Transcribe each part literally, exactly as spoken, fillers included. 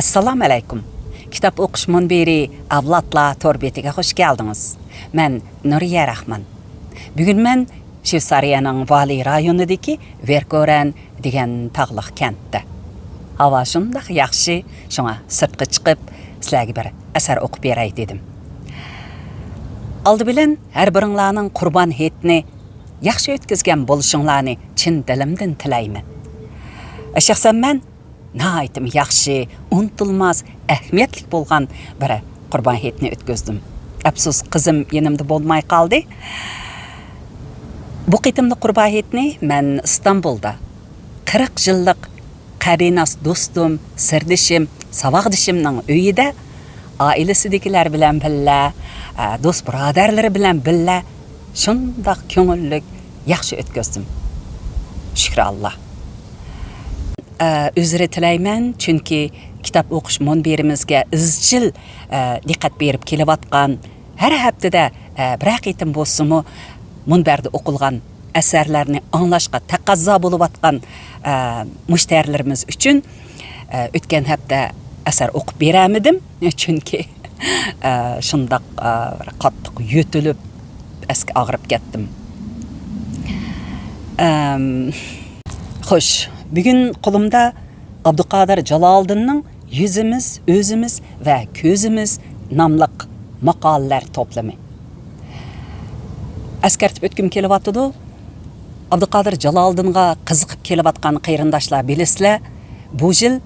ئەسسالامۇ ئەلەيكۇم. كىتاب ئوقۇش مۇنبىرى ئەۋلادلار تور بېتىگە خۇش كەلدىڭىز. مەن نۇرىيە راخمان. بۈگۈن مەن شۋېتسارىيەنىڭ ۋالى رايونىدىكى ۋېركورەن دېگەن تاغلىق كەنتتە. ھاۋا شۇنداق ياخشى، شۇڭا سىرتقا چىقىپ، سىلەرگە بىر ئەسەر ئوقۇپ بېرەي دېدىم. ئالدى بىلەن ھەر بىرىڭلارنىڭ قۇربان ھېيتنى ياخشى ئۆتكۈزگەن بولۇشۇڭلارنى چىن دىلىمدىن تىلەيمەن. شەخسەن مەن ناھايىتىمۇ ياخشى، ئۇنتۇلماس، ئەھمىيەتلىك بولغان بىر قۇربان ھېيتنى ئۆتكۈزدۈم. ئەپسۇس، قىزىم يېنىمدا بولماي قالدى. بۇ قېتىملىق قۇربان ھېيتنى مەن ئىستانبۇلدا قىرىق يىللىق قەدىناس دوستۇم، سىردىشىم، ساۋاقدىشىمنىڭ ئۆيىدە ئائىلىسىدىكىلەر بىلەن بىللە، ئە، دوست بۇرادەرلىرى بىلەن بىللە شۇنداق كۆڭۈللۈك، ياخشى ئۆتكۈزدۈم. شۈكرى ئاللا. ئە، ئۆزرە تىلەيمەن، چۈنكى كىتاب ئوقۇش مۇنبىرىمىزگە ئىزچىل، ئە، دىققەت بېرىپ كېلىۋاتقان، ھەر ھەپتىدە، ئە، بىرەر قېتىم بولسىمۇ مۇنبەردە ئوقۇلغان ئەسەرلەرنى ئاڭلاشقا تەقەززا بولۇۋاتقان، ئە، مۇشتەرىلىرىمىز ئۈچۈن، ئە، ئۆتكەن ھەپتە ئەسەر ئوقۇپ بېرەلمىدىم، چۈنكى، ئە، شۇنداق، ئە، بىر قاتتىق يۆتىلىپ، ئەسكى ئاغرىپ كەتتىم. ئەم، خوش، بۈگۈن قولۇمدا ئابدۇقادىر جالالىدىننىڭ يۈزىمىز، ئۆزىمىز ۋە كۆزىمىز ناملىق ماقالىلەر توپلىمى. ئەسكەرتىپ ئۆتكۈم كېلىۋاتىدۇ، ئابدۇقادىر جالالىدىنغا قىزىقىپ كېلىۋاتقان قېرىنداشلار بىلىسىلەر، بۇ يىل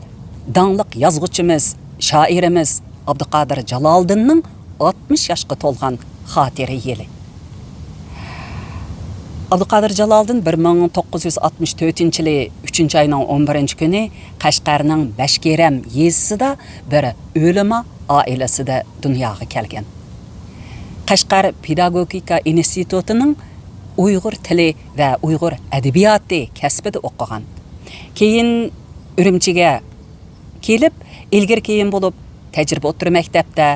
داڭلىق يازغۇچىمىز، شائىرىمىز ئابدۇقادىر جالالىدىننىڭ ئاتمىش ياشقا تولغان خاتىرە يىلى. ئابدۇقادىر جالالىدىن بىر مىڭ توققۇز يۈز ئاتمىش تۆتىنچى يىلى ئۈچىنچى ئاينىڭ ئون بىرىنچى كۈنى قەشقەرنىڭ بەشكېرەم يېزىسىدا بىر ئۆلىما ئائىلىسىدە دۇنياغا كەلگەن. قەشقەر پېداگوگىكا ئىنستىتۇتىنىڭ ئۇيغۇر تىلى ۋە ئۇيغۇر ئەدەبىياتى كەسپىدە ئوقۇغان. كېيىن ئۈرۈمچىگە كېلىپ، ئىلگىرى كېيىن بولۇپ تەجرىبە ئوتتۇرا مەكتەپتە،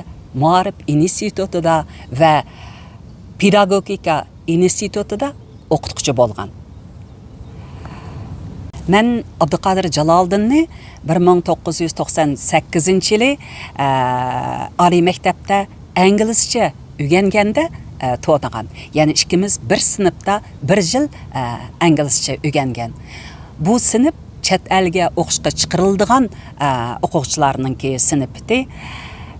مائارىپ ئىنستىتۇتىدا ۋە پېداگوگىكا ئىنستىتۇتىدا ئوقۇتقۇچى بولغان. مەن ئابدۇقادىر جالالىدىننى بىر مىڭ توققۇز يۈز توقسان سەككىزىنچى يىلى، ئە، ئالىي مەكتەپتە ئىنگلىزچە ئۆگەنگەندە، ئە، تونۇغان. يەنى ئىككىمىز بىر سىنىپتا بىر يىل، ئە، ئىنگلىزچە ئۆگەنگەن. بۇ سىنىپ چەت ئەلگە ئوقۇشقا چىقىرىلىدىغان، ئە، ئوقۇغۇچىلارنىڭكى سىنىپى.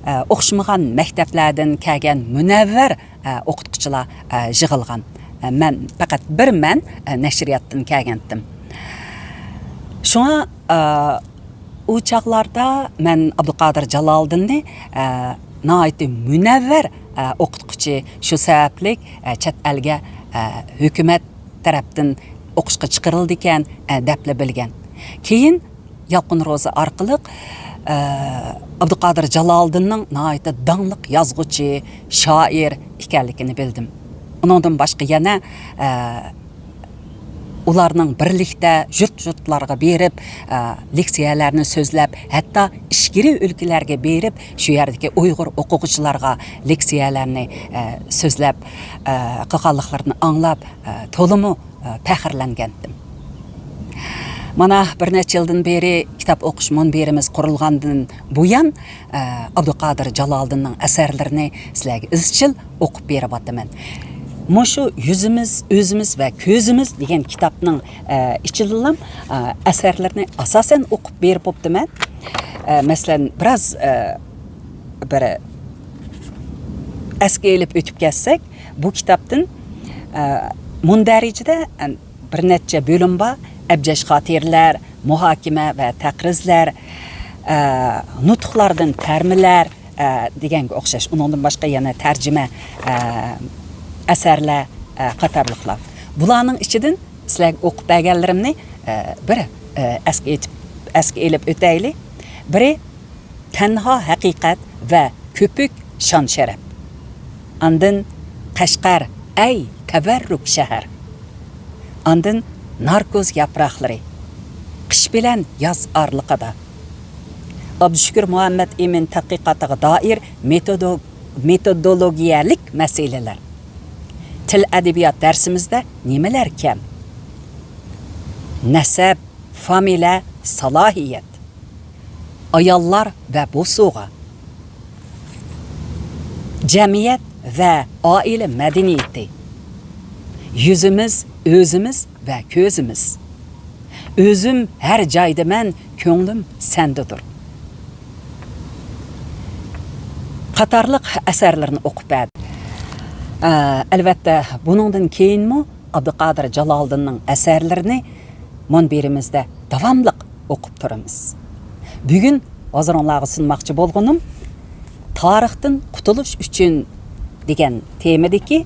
ئە، ئوخشىمىغان مەكتەپلەردىن كەلگەن مۇنەۋۋەر، ئە، ئوقۇتقۇچىلار، ئە، يىغىلغان. ئە، مەن پەقەت بىر مەن، ئە، نەشرىياتتىن كەلگەنتىم. شۇڭا، ئە، ئۇ چاغلاردا مەن ئابدۇقادىر جالالىدىننى، ئە، ناھايىتى مۇنەۋۋەر، ئە، ئوقۇتقۇچى، شۇ سەۋەبلىك، ئە، چەت ئەلگە، ئە، ھۆكۈمەت تەرەپتىن ئوقۇشقا چىقىرىلىدىكەن، ئە، دەپلا بىلگەن. كېيىن يالقۇن روزى ئارقىلىق، ئە، ئابدۇقادىر جالالىدىننىڭ ناھايىتى داڭلىق يازغۇچى، شائىر ئىكەنلىكىنى بىلدىم. ئۇنىڭدىن باشقا يەنە، ئە، ئۇلارنىڭ بىرلىكتە يۇرت-يۇرتلارغا بېرىپ، ئە، لېكسىيەلەرنى سۆزلەپ، ھەتتا ئىچكىرى ئۆلكىلەرگە بېرىپ، شۇ يەردىكى ئۇيغۇر ئوقۇغۇچىلارغا لېكسىيەلەرنى، ئە، سۆزلەپ، ئە، قىلغانلىقلىرىنى ئاڭلاپ، ئە، تولىمۇ، ئە، پەخىرلەنگەنتىم. مانا، بىر نەچچە يىلدىن بېرى كىتاب ئوقۇش مۇنبىرىمىز قۇرۇلغاندىن بۇيان، ئە، ئابدۇقادىر جالالىدىننىڭ ئەسەرلىرىنى سىلەرگە ئىزچىل ئوقۇپ بېرىۋاتىمەن. مۇشۇ يۈزىمىز، ئۆزىمىز ۋە كۆزىمىز دېگەن كىتابنىڭ، ئە، ئىچىدىنلا، ئە، ئەسەرلىرىنى ئاساسەن ئوقۇپ بېرىپ بوپتىمەن. ئە، مەسىلەن، بىراز، ئە، بىر ئەسكە ئېلىپ ئۆتۈپ كەتسەك، بۇ كىتابتىن، ئە، مۇندەرىجىدە، ئە، بىر نەچچە بۆلۈم بار. ئەبجەش خاتىرىلەر، مۇھاكىمە ۋە تەقرىزلەر، ئە، نۇتۇقلاردىن تەرمىلەر، ئە، دېگەنگە ئوخشاش. ئۇنىڭدىن باشقا يەنە تەرجىمە، ئە، ئەسەرلەر، ئە، قاتارلىقلار. بۇلارنىڭ ئىچىدىن سىلەرگە ئوقۇپ بەرگەنلىرىمنى، ئە، بىر، ئە، ئەسكە ئېتىپ، ئەسكە ئېلىپ ئۆتەيلى. بىرى، تەنھا ھەقىقەت ۋە كۆپۈك شان-شەرەپ. ئاندىن قەشقەر، ئەي تەۋەررۈك شەھەر. ئاندىن ناركوز ياپراقلىرى، قىش بىلەن ياز ئارىلىقىدا. ئابدۇشۈكۈر مۇھەممەت ئىمىن تەتقىقاتىغا دائىر مېتودو-، مېتودولوگىيەلىك مەسىلىلەر. تىل ئەدەبىيات دەرسىمىزدە نېمىلەر كەم؟ نەسەب، فامىلە، سالاھىيەت. ئاياللار ۋە بوسۇغا. جەمئىيەت ۋە ئائىلە مەدەنىيىتى. يۈزىمىز، ئۆزىمىز ۋە كۆزىمىز. ئۆزۈم ھەر جايدىمەن، كۆڭلۈم سەندىدۇر. قاتارلىق ئەسەرلىرىنى ئوقۇپ بەردى. ئە، ئەلۋەتتە، بۇنىڭدىن كېيىنمۇ ئابدۇقادىر جالالىدىننىڭ ئەسەرلىرىنى مۇنبىرىمىزدە داۋاملىق ئوقۇپ تۇرىمىز. بۈگۈن ھازىرىڭلارغا سۇنماقچى بولغىنىم «تارىختىن قۇتۇلۇش ئۈچۈن» دېگەن تېمىدىكى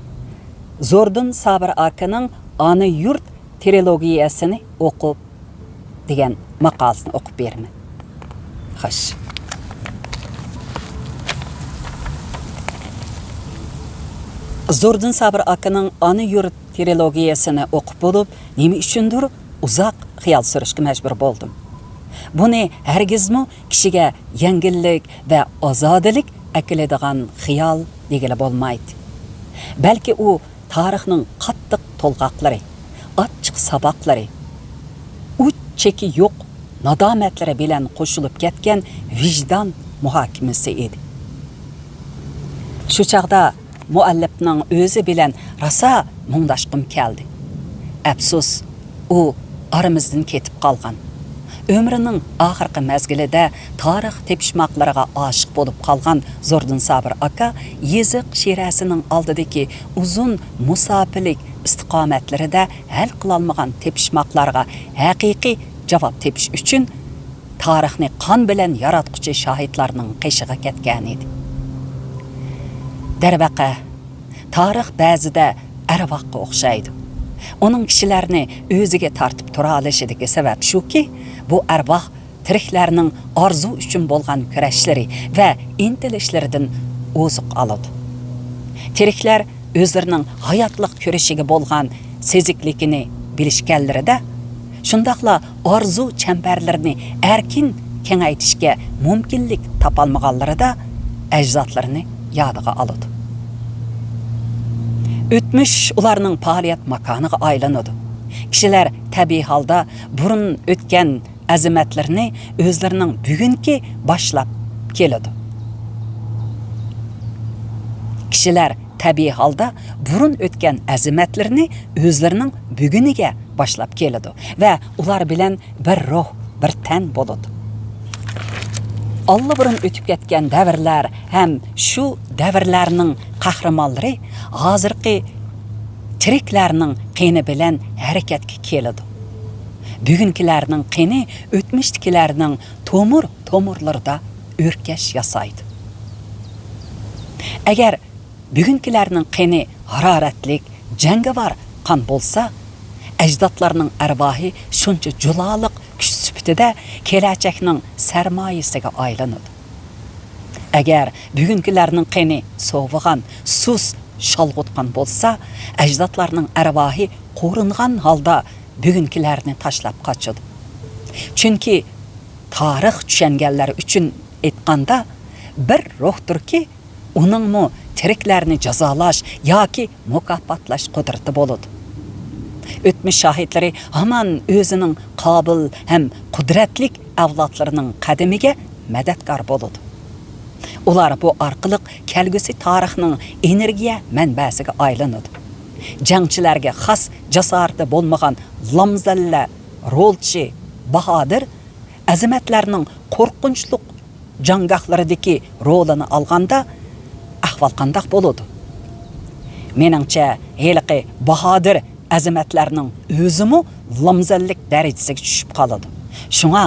زوردۇن سابىر ئاكىنىڭ «ئانا يۇرت ترىلوگىيەسىنى ئوقۇپ» دېگەن ماقالىسىنى ئوقۇپ بېرىمەن. خوش. زوردۇن سابىر ئاكىنىڭ «ئانا يۇرت» ترىلوگىيەسىنى ئوقۇپ بولۇپ، نېمە ئۈچۈندۇر ئۇزاق خىيال سۈرۈشكە مەجبۇر بولدۇم. بۇنى ھەرگىزمۇ كىشىگە يەڭگىللىك ۋە ئازادىلىك ئەكېلىدىغان خىيال دېگىلى بولمايدۇ. بەلكى ئۇ تارىخنىڭ قاتتىق تولغاقلىرى، ئاچچىق ساۋاقلىرى، ئۇچ چېكى يوق نادامەتلىرى بىلەن قوشۇلۇپ كەتكەن ۋىجدان مۇھاكىمىسى ئىدى. شۇ چاغدا مۇئەللىپنىڭ ئۆزى بىلەن راسا مۇڭداشقۇم كەلدى. ئەپسۇس، ئۇ ئارىمىزدىن كېتىپ قالغان. ئۆمرىنىڭ ئاخىرقى مەزگىلىدە تارىخ تېپىشماقلىرىغا ئاشىق بولۇپ قالغان زوردۇن سابىر ئاكا يېزىق شىرەسىنىڭ ئالدىدىكى ئۇزۇن مۇساپىلىك ئىستىقامەتلىرىدە ھەل قىلالمىغان تېپىشماقلارغا ھەقىقىي جاۋاب تېپىش ئۈچۈن تارىخنى قان بىلەن ياراتقۇچى شاھىتلارنىڭ قېشىغا كەتكەنىدى. دەرۋەقە، تارىخ بەزىدە ئەرۋاھقا ئوخشايدۇ. ئۇنىڭ كىشىلەرنى ئۆزىگە تارتىپ تۇرالىشىدىكى سەۋەب شۇكى، بۇ ئەرۋاھ تىرىكلەرنىڭ ئارزۇ ئۈچۈن بولغان كۈرەشلىرى ۋە ئىنتىلىشلىرىدىن ئوزۇق ئالىدۇ. تىرىكلەر ئۆزلىرىنىڭ ھاياتلىق كۈرىشىگە بولغان سېزىكلىكىنى بىلىشكەنلىرىدە، شۇنداقلا ئارزۇ چەمبەرلىرىنى ئەركىن كېڭەيتىشكە مۇمكىنلىك تاپالمىغانلىرىدا ئەجدادلىرىنى يادىغا ئالىدۇ. ئۆتمۈش ئۇلارنىڭ پائالىيەت ماكانىغا ئايلىنىدۇ. كىشىلەر تەبىئىي ھالدا بۇرۇن ئۆتكەن ئەزىمەتلىرىنى ئۆزلىرىنىڭ بۈگۈنكى باشلاپ كېلىدۇ. كىشىلەر تەبىئىي ھالدا بۇرۇن ئۆتكەن ئەزىمەتلىرىنى ئۆزلىرىنىڭ بۈگۈنىگە باشلاپ كېلىدۇ ۋە ئۇلار بىلەن بىر روھ، بىر تەن بولىدۇ. ئاللىبۇرۇن ئۆتۈپ كەتكەن دەۋرلەر ھەم شۇ دەۋرلەرنىڭ قەھرىمانلىرى ھازىرقى تىرىكلەرنىڭ قېنى بىلەن ھەرىكەتكە كېلىدۇ. بۈگۈنكىلەرنىڭ قېنى ئۆتمۈشتىكىلەرنىڭ تومۇر-تومۇرلىرىدا ئۆركەش ياسايدۇ. ئەگەر بۈگۈنكىلەرنىڭ قېنى ھارارەتلىك، جەڭگىۋار قان بولسا، ئەجدادلارنىڭ ئەرۋاھى شۇنچە جۇلالىق كۈچ سۈپىتىدە كېلەچەكنىڭ سەرمايىسىگە ئايلىنىدۇ. ئەگەر بۈگۈنكىلەرنىڭ قېنى سوۋۇغان، سۇس، شالغۇتقان بولسا، ئەجدادلارنىڭ ئەرۋاھى قورۇنغان ھالدا بۈگۈنكىلەرنى تاشلاپ قاچىدۇ. چۈنكى تارىخ چۈشەنگەنلەر ئۈچۈن ئېيتقاندا، بىر روھتۇركى، ئۇنىڭمۇ تىرىكلەرنى جازالاش ياكى مۇكاپاتلاش قۇدرىتى بولىدۇ. ئۆتمۈش شاھىتلىرى ھامان ئۆزىنىڭ قابىل ھەم قۇدرەتلىك ئەۋلادلىرىنىڭ قەدىمىگە مەدەتكار بولىدۇ. ئۇلار بۇ ئارقىلىق كەلگۈسى تارىخنىڭ ئېنېرگىيە مەنبەسىگە ئايلىنىدۇ. جەڭچىلەرگە خاس جاسارىتى بولمىغان لامزەللە، رولچى، باھادىر، ئەزىمەتلەرنىڭ قورقۇنچلۇق جاڭگاھلىرىدىكى رولىنى ئالغاندا، ئەھۋال قانداق بولىدۇ؟ مېنىڭچە، ھېلىقى باھادىر ئەزىمەتلەرنىڭ ئۆزىمۇ لامزەللىك دەرىجىسىگە چۈشۈپ قالىدۇ. شۇڭا،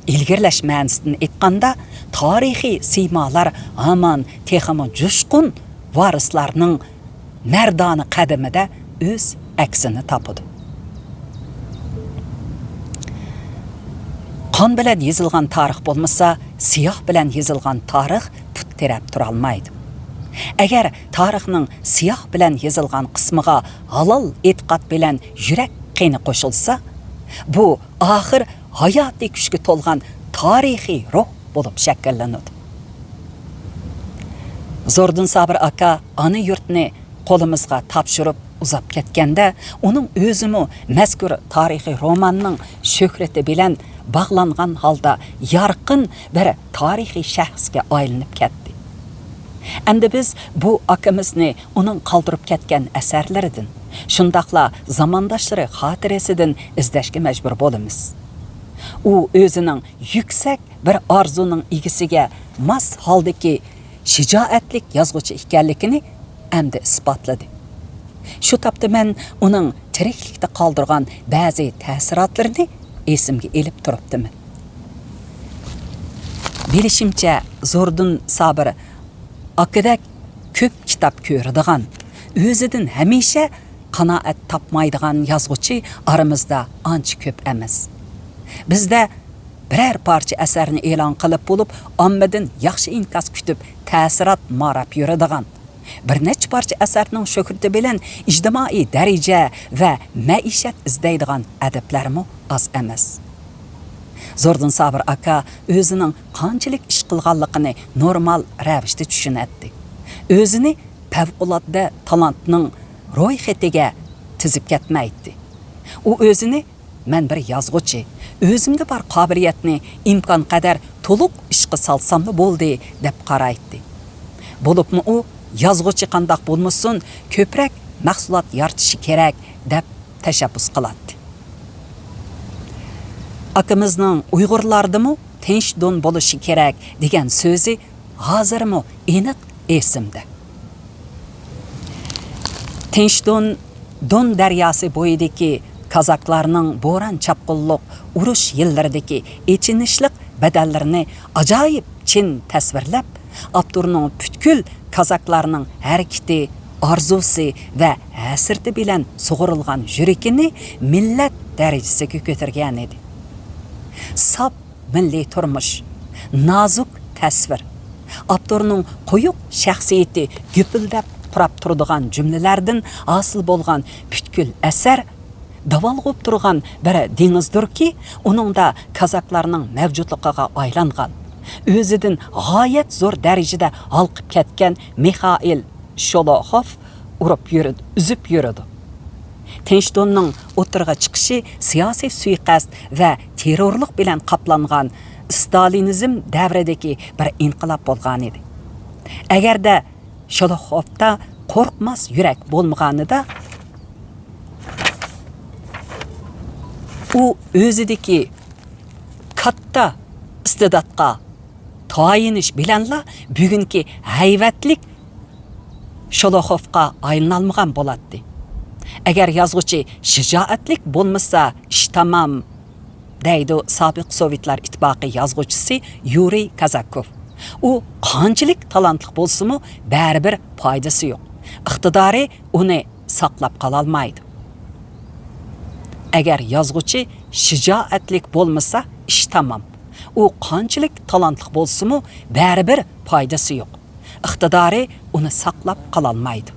ئىلگىرىلەش مەنىسىدىن ئېيتقاندا، تارىخىي سىيمالار ھامان تېخىمۇ جۇشقۇن ۋارىسلارنىڭ مەردانە قەدىمىدە ئۆز ئەكسىنى تاپىدۇ. قان بىلەن يېزىلغان تارىخ بولمىسا، سىياھ بىلەن يېزىلغان تارىخ پۇت تىرەپ تۇرالمايدۇ. ئەگەر تارىخنىڭ سىياھ بىلەن يېزىلغان قىسمىغا ھالال ئېتىقاد بىلەن يۈرەك قېنى قوشۇلسا، بۇ ئاخىر ھاياتىي كۈچكە تولغان تارىخىي روھ بولۇپ شەكىللىنىدۇ. زوردۇن سابىر ئاكا ئانا يۇرتنى قولىمىزغا تاپشۇرۇپ ئۇزاپ كەتكەندە، ئۇنىڭ ئۆزىمۇ مەزكۇر تارىخىي روماننىڭ شۆھرىتى بىلەن باغلانغان ھالدا يارقىن بىر تارىخىي شەخسكە ئايلىنىپ كەتتى. ئەمدى بىز بۇ ئاكىمىزنى ئۇنىڭ قالدۇرۇپ كەتكەن ئەسەرلىرىدىن، شۇنداقلا زامانداشلىرى خاتىرىسىدىن ئىزدەشكە مەجبۇر بولىمىز. ئۇ ئۆزىنىڭ يۈكسەك بىر ئارزۇنىڭ ئىگىسىگە ماس ھالدىكى شىجائەتلىك يازغۇچى ئىكەنلىكىنى ئەمدى ئىسپاتلىدى. شۇ تاپتا مەن ئۇنىڭ تىرىكلىكتە قالدۇرغان بەزى تەسىراتلىرىنى ئېسىمگە ئېلىپ تۇرۇپتىمەن. بىلىشىمچە، زوردۇن سابىر ئاكىدەك كۆپ كىتاب كۆرىدىغان، ئۆزىدىن ھەمىشە قانائەت تاپمايدىغان يازغۇچى ئارىمىزدا ئانچە كۆپ ئەمەس. بىزدە بىرەر پارچە ئەسەرنى ئېلان قىلىپ بولۇپ، ئاممىدىن ياخشى ئىنكاس كۈتۈپ، تەسىرات ماراپ يۈرىدىغان، بىر نەچچە پارچە ئەسەرنىڭ شۆھرىتى بىلەن ئىجتىمائىي دەرىجە ۋە مەئىشەت ئىزدەيدىغان ئەدىبلەرمۇ ئاز ئەمەس. زوردۇن سابىر ئاكا ئۆزىنىڭ قانچىلىك ئىش قىلغانلىقىنى نورمال رەۋىشتە چۈشىنەتتى. ئۆزىنى پەۋقۇلئاددە تالانتنىڭ رويخېتىگە تىزىپ كەتمەيتتى. ئۇ ئۆزىنى «مەن بىر يازغۇچى، ئۆزۈمدە بار قابىلىيەتنى ئىمكانقەدەر تولۇق ئىشقا سالساملا بولدى» دەپ قارايتتى. بولۇپمۇ ئۇ، «يازغۇچى قانداق بولمىسۇن، كۆپرەك مەھسۇلات يارىتىشى كېرەك» دەپ تەشەببۇس قىلاتتى. ئاكىمىزنىڭ «ئۇيغۇرلاردىمۇ تىنچ دون بولۇشى كېرەك» دېگەن سۆزى ھازىرمۇ ئېنىق ئېسىمدە. تىنچ دون، دون دەرياسى بويىدىكى كازاكلارنىڭ بوران-چاپقۇنلۇق ئۇرۇش يىللىرىدىكى ئېچىنىشلىق بەدەللىرىنى ئاجايىپ چىن تەسۋىرلەپ، ئاپتورنىڭ پۈتكۈل كازاكلارنىڭ ھەرىكىتى، ئارزۇسى ۋە ھەسرىتى بىلەن سۇغۇرۇلغان يۈرىكىنى مىللەت دەرىجىسىگە كۆتۈرگەنىدى. ساپ مىللىي تۇرمۇش، نازۇك تەسۋىر، ئاپتورنىڭ قويۇق شەخسىيىتى گۈپۈلدەپ پۇراپ تۇرىدىغان جۈملىلەردىن ھاسىل بولغان پۈتكۈل ئەسەر داۋالغۇپ تۇرغان بىر دېڭىزدۇركى، ئۇنىڭدا كازاكلارنىڭ مەۋجۇتلۇقىغا ئايلانغان، ئۆزىدىن غايەت زور دەرىجىدە ھالقىپ كەتكەن مىخائىل شولوخوف ئۇرۇپ يۈرىدۇ، ئۈزۈپ يۈرىدۇ. تىنچ دوننىڭ ئوتتۇرىغا چىقىشى سىياسىي سۇيىقەست ۋە تېررورلۇق بىلەن قاپلانغان ستالىنىزم دەۋرىدىكى بىر ئىنقىلاب بولغانىدى. ئەگەردە شولوخوفتا قورقماس يۈرەك بولمىغانىدا، ئۇ ئۆزىدىكى كاتتا ئىستىداتقا تايىنىش بىلەنلا بۈگۈنكى ھەيۋەتلىك شولوخوفقا ئايلىنالمىغان بولاتتى. «ئەگەر يازغۇچى شىجائەتلىك بولمىسا، ئىش تامام» دەيدۇ سابىق سوۋېتلار ئىتتىپاقى يازغۇچىسى يۇرىي كازاكوف. «ئۇ قانچىلىك تالانتلىق بولسىمۇ، بەرىبىر پايدىسى يوق. ئىقتىدارى ئۇنى ساقلاپ قالالمايدۇ.» «ئەگەر يازغۇچى شىجائەتلىك بولمىسا، ئىش تامام. ئۇ قانچىلىك تالانتلىق بولسىمۇ، بەرىبىر پايدىسى يوق. ئىقتىدارى ئۇنى ساقلاپ قالالمايدۇ.»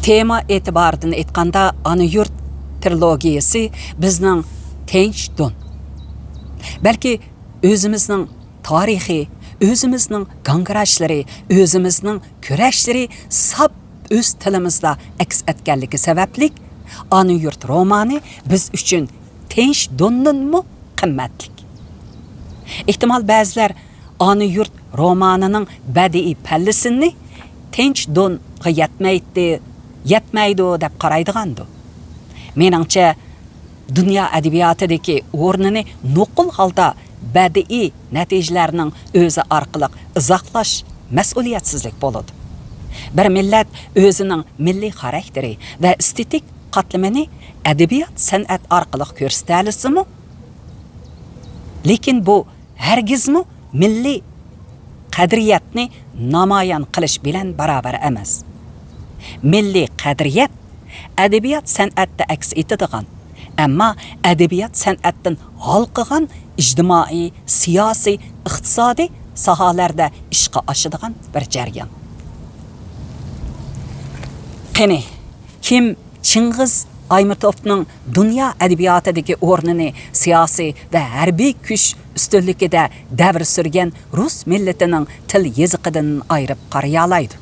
تېما ئېتىبارىدىن ئېيتقاندا، ئانا يۇرت ترىلوگىيەسى بىزنىڭ تىنچ دون. بەلكى ئۆزىمىزنىڭ تارىخى، ئۆزىمىزنىڭ گاڭگىراشلىرى، ئۆزىمىزنىڭ كۈرەشلىرى ساپ ئۆز تىلىمىزدا ئەكس ئەتكەنلىكى سەۋەبلىك، ئانا يۇرت رومانى بىز ئۈچۈن تىنچ دوندىنمۇ قىممەتلىك. ئېھتىمال، بەزىلەر ئانا يۇرت رومانىنىڭ بەدىئىي پەللىسىنى تىنچ دونغا يەتمەيتتى، يەتمەيدۇ دەپ قارايدىغاندۇ. مېنىڭچە، دۇنيا ئەدەبىياتىدىكى ئورنىنى نوقۇل ھالدا بەدىئىي نەتىجىلەرنىڭ ئۆزى ئارقىلىق ئىزاھلاش مەسئۇلىيەتسىزلىك بولىدۇ. بىر مىللەت ئۆزىنىڭ مىللىي خاراكتېرى ۋە ئېستېتىك قاتلىمىنى ئەدەبىيات-سەنئەت ئارقىلىق كۆرسىتەلىسىمۇ، لېكىن بۇ ھەرگىزمۇ مىللىي قەدرىيەتنى نامايان قىلىش بىلەن باراۋەر ئەمەس. مىللىي قەدرىيەت ئەدەبىيات-سەنئەتتە ئەكس ئېتىدىغان، ئەمما ئەدەبىيات-سەنئەتتىن ھالقىغان ئىجتىمائىي، سىياسىي، ئىقتىسادىي ساھەلەردە ئىشقا ئاشىدىغان بىر جەريان. قېنى، كىم چىڭغىز ئايمىتوفنىڭ دۇنيا ئەدەبىياتىدىكى ئورنىنى سىياسىي ۋە ھەربىي كۈچ ئۈستۈنلۈكىدە دەۋر سۈرگەن رۇس مىللىتىنىڭ تىل يېزىقىدىن ئايرىپ قارىيالايدۇ؟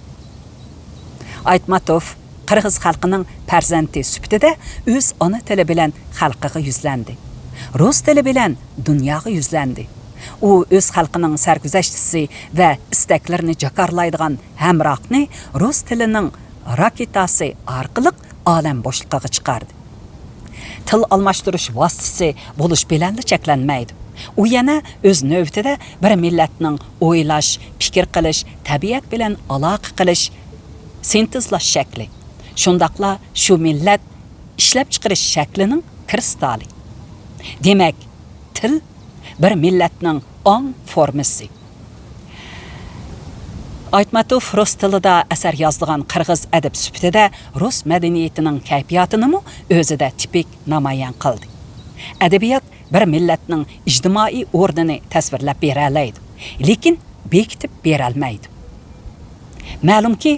ئايتماتوف قىرغىز خەلقىنىڭ پەرزەنتى سۈپىتىدە ئۆز ئانا تىلى بىلەن خەلقىگە يۈزلەندى. رۇس تىلى بىلەن دۇنياغا يۈزلەندى. ئۇ ئۆز خەلقىنىڭ سەرگۈزەشتىسى ۋە ئىستەكلىرىنى جاكارلايدىغان ھەمراھنى رۇس تىلىنىڭ راكېتاسى ئارقىلىق ئالەم بوشلۇقىغا چىقاردى. تىل ئالماشتۇرۇش ۋاسىتىسى بولۇش بىلەنلا چەكلەنمەيدۇ. ئۇ يەنە ئۆز نۆۋىتىدە بىر مىللەتنىڭ ئويلاش، پىكىر قىلىش، تەبىئەت بىلەن ئالاقە قىلىش، سىنتېزلاش شەكلى، شۇنداقلا شۇ مىللەت ئىشلەپچىقىرىش شەكلىنىڭ كىرىستالى. دېمەك، تىل بىر مىللەتنىڭ ئاڭ فورمىسى. ئايتماتوف رۇس تىلىدا ئەسەر يازىدىغان قىرغىز ئەدىب سۈپىتىدە رۇس مەدەنىيىتىنىڭ كەيپىياتىنىمۇ ئۆزىدە تىپىك نامايان قىلدى. ئەدەبىيات بىر مىللەتنىڭ ئىجتىمائىي ئورنىنى تەسۋىرلەپ بېرەلەيدۇ، لېكىن بېكىتىپ بېرەلمەيدۇ. مەلۇمكى،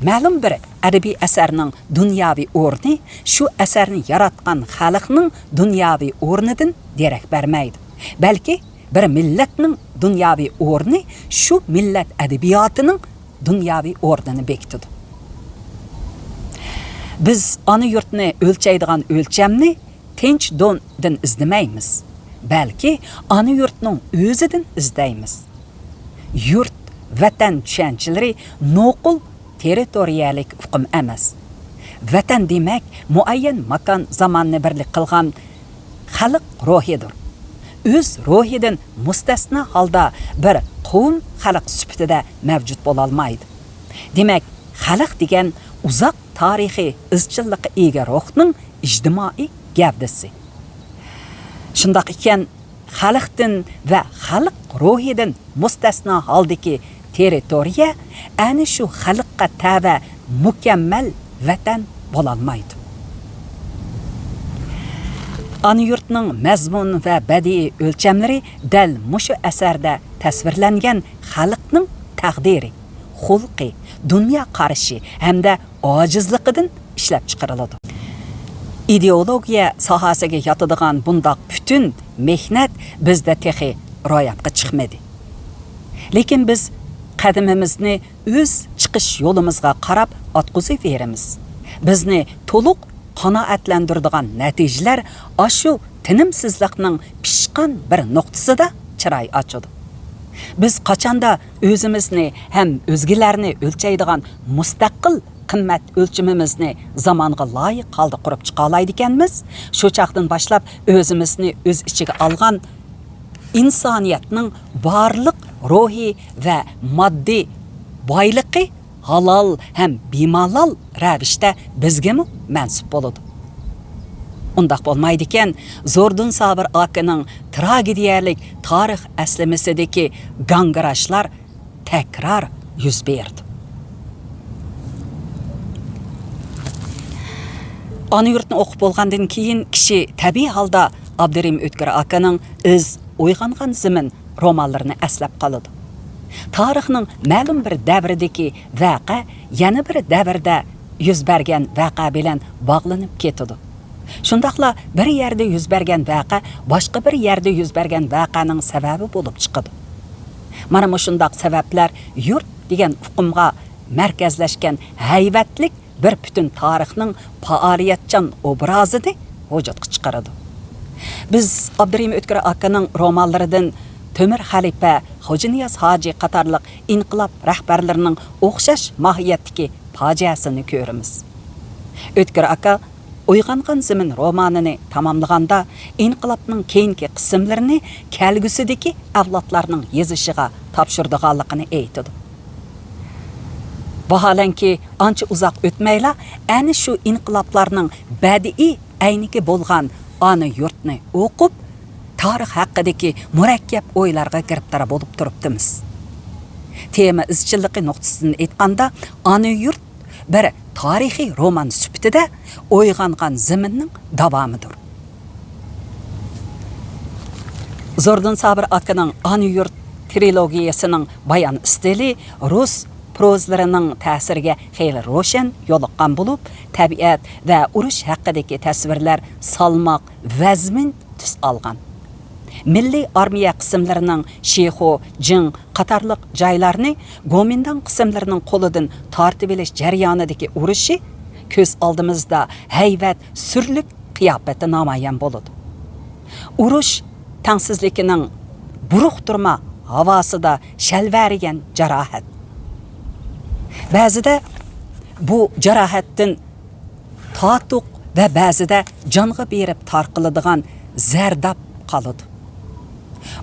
مەلۇم بىر ئەدەبىي ئەسەرنىڭ دۇنياۋى ئورنى شۇ ئەسەرنى ياراتقان خەلقنىڭ دۇنياۋى ئورنىدىن دېرەك بەرمەيدۇ، بەلكى بىر مىللەتنىڭ دۇنياۋى ئورنى شۇ مىللەت ئەدەبىياتىنىڭ دۇنياۋى ئورنىنى بېكىتىدۇ. بىز ئانا يۇرتنى ئۆلچەيدىغان ئۆلچەمنى تىنچ دوندىن ئىزدىمەيمىز، بەلكى ئانا يۇرتنىڭ ئۆزىدىن ئىزدەيمىز. يۇرت، ۋەتەن چۈشەنچىلىرى نوقۇل تېررىتورىيەلىك ئۇقۇم ئەمەس. ۋەتەن دېمەك، مۇئەييەن ماكان زاماننى بىرلىك قىلغان خەلق روھىدۇر. ئۆز روھىدىن مۇستەسنا ھالدا بىر قوۋم خەلق سۈپىتىدە مەۋجۇت بولالمايدۇ. دېمەك، خەلق دېگەن ئۇزاق تارىخىي ئىزچىللىققا ئىگە روھنىڭ ئىجتىمائىي گەۋدىسى. شۇنداق ئىكەن، خەلقتىن ۋە خەلق روھىدىن مۇستەسنا ھالدىكى تېررىتورىيە ئەنە شۇ خەلققە تەۋە مۇكەممەل ۋەتەن بولالمايدۇ. ئانا يۇرتنىڭ مەزمۇن ۋە بەدىئىي ئۆلچەملىرى دەل مۇشۇ ئەسەردە تەسۋىرلەنگەن خەلقنىڭ تەقدىرى، خۇلقى، دۇنيا قارىشى ھەمدە ئاجىزلىقىدىن ئىشلەپچىقىرىلىدۇ. ئىدېئولوگىيە ساھەسىگە ياتىدىغان بۇنداق پۈتۈن مېھنەت بىزدە تېخى راياپقا چىقمىدى. لېكىن بىز قەدىمىمىزنى ئۆز چىقىش يولىمىزغا قاراپ ئاتقۇزۇۋېرىمىز. بىزنى تولۇق قانائەتلەندۈرىدىغان نەتىجىلەر ئاشۇ تىنىمسىزلىقنىڭ پىشقان بىر نۇقتىسىدا چىراي ئاچىدۇ. بىز قاچاندا ئۆزىمىزنى ھەم ئۆزگىلەرنى ئۆلچەيدىغان مۇستەقىل قىممەت ئۆلچىمىمىزنى زامانغا لايىق ھالدا قۇرۇپ چىقالايدىكەنمىز، شۇ چاغدىن باشلاپ ئۆزىمىزنى ئۆز ئىچىگە ئالغان ئىنسانىيەتنىڭ بارلىق روھىي ۋە ماددىي بايلىقى ھالال ھەم بىمالال رەۋىشتە بىزگىمۇ مەنسۇپ بولىدۇ. ئۇنداق بولمايدىكەن، زوردۇن سابىر ئاكىنىڭ تراگېدىيەلىك تارىخ ئەسلىمىسىدىكى گاڭگىراشلار تەكرار يۈز بېرىدۇ. ئانا يۇرتنى ئوقۇپ بولغاندىن كېيىن، كىشى تەبىئىي ھالدا ئابدۇرېھىم ئۆتكۈر ئاكىنىڭ ئىز، ئويغانغان زېمىن رومانلىرىنى ئەسلەپ قالىدۇ. تارىخنىڭ مەلۇم بىر دەۋرىدىكى ۋەقە يەنە بىر دەۋردە يۈز بەرگەن ۋەقە بىلەن باغلىنىپ كېتىدۇ. شۇنداقلا بىر يەردە يۈز بەرگەن ۋەقە باشقا بىر يەردە يۈز بەرگەن ۋەقەنىڭ سەۋەبى بولۇپ چىقىدۇ. مانا مۇشۇنداق سەۋەبلەر يۇرت دېگەن ئۇقۇمغا مەركەزلەشكەن ھەيۋەتلىك بىر پۈتۈن تارىخنىڭ پائالىيەتچان ئوبرازىنى ۋۇجۇدقا چىقىرىدۇ. بىز ئابدۇرېھىم ئۆتكۈر ئاكىنىڭ رومانلىرىدىن تۆمۈر خەلىپە، خوجانىياز ھاجى قاتارلىق ئىنقىلاب رەھبەرلىرىنىڭ ئوخشاش ماھىيەتتىكى پاجىئەسىنى كۆرىمىز. ئۆتكۈر ئاكا ئويغانغان زېمىن رومانىنى تاماملىغاندا، ئىنقىلابنىڭ كېيىنكى قىسىملىرىنى كەلگۈسىدىكى ئەۋلادلارنىڭ يېزىشىغا تاپشۇرىدىغانلىقىنى ئېيتىدۇ. ۋاھالەنكى، ئانچە ئۇزاق ئۆتمەيلا، ئەنە شۇ ئىنقىلابلارنىڭ بەدىئىي ئەينىكى بولغان ئانا يۇرتنى ئوقۇپ، تارىخ ھەققىدىكى مۇرەككەپ ئويلارغا گىرىپتار بولۇپ تۇرۇپتىمىز. تېما ئىزچىللىقى نۇقتىسىدىن ئېيتقاندا، ئانا يۇرت بىر تارىخىي رومان سۈپىتىدە ئويغانغان زېمىننىڭ داۋامىدۇر. زوردۇن سابىر ئاكىنىڭ ئانا يۇرت ترىلوگىيەسىنىڭ بايان ئىستىلى رۇس پروزىلىرىنىڭ تەسىرىگە خېلى روشەن يولۇققان بولۇپ، تەبىئەت ۋە ئۇرۇش ھەققىدىكى تەسۋىرلەر سالماق، ۋەزمىن تۈس ئالغان. مىللىي ئارمىيە قىسىملىرىنىڭ شىخۇ، جىڭ قاتارلىق جايلارنى گومىنداڭ قىسىملىرىنىڭ قولىدىن تارتىۋېلىش جەريانىدىكى ئۇرۇشى كۆز ئالدىمىزدا ھەيۋەت سۈرلۈك قىياپىتى نامايان بولىدۇ. ئۇرۇش تەڭسىزلىكىنىڭ بۇرۇقتۇرما ھاۋاسىدا شەلۋەرىگەن جاراھەت. بەزىدە بۇ جاراھەتتىن تاتۇق ۋە بەزىدە جانغا بېرىپ تارقىلىدىغان زەرداب قالىدۇ.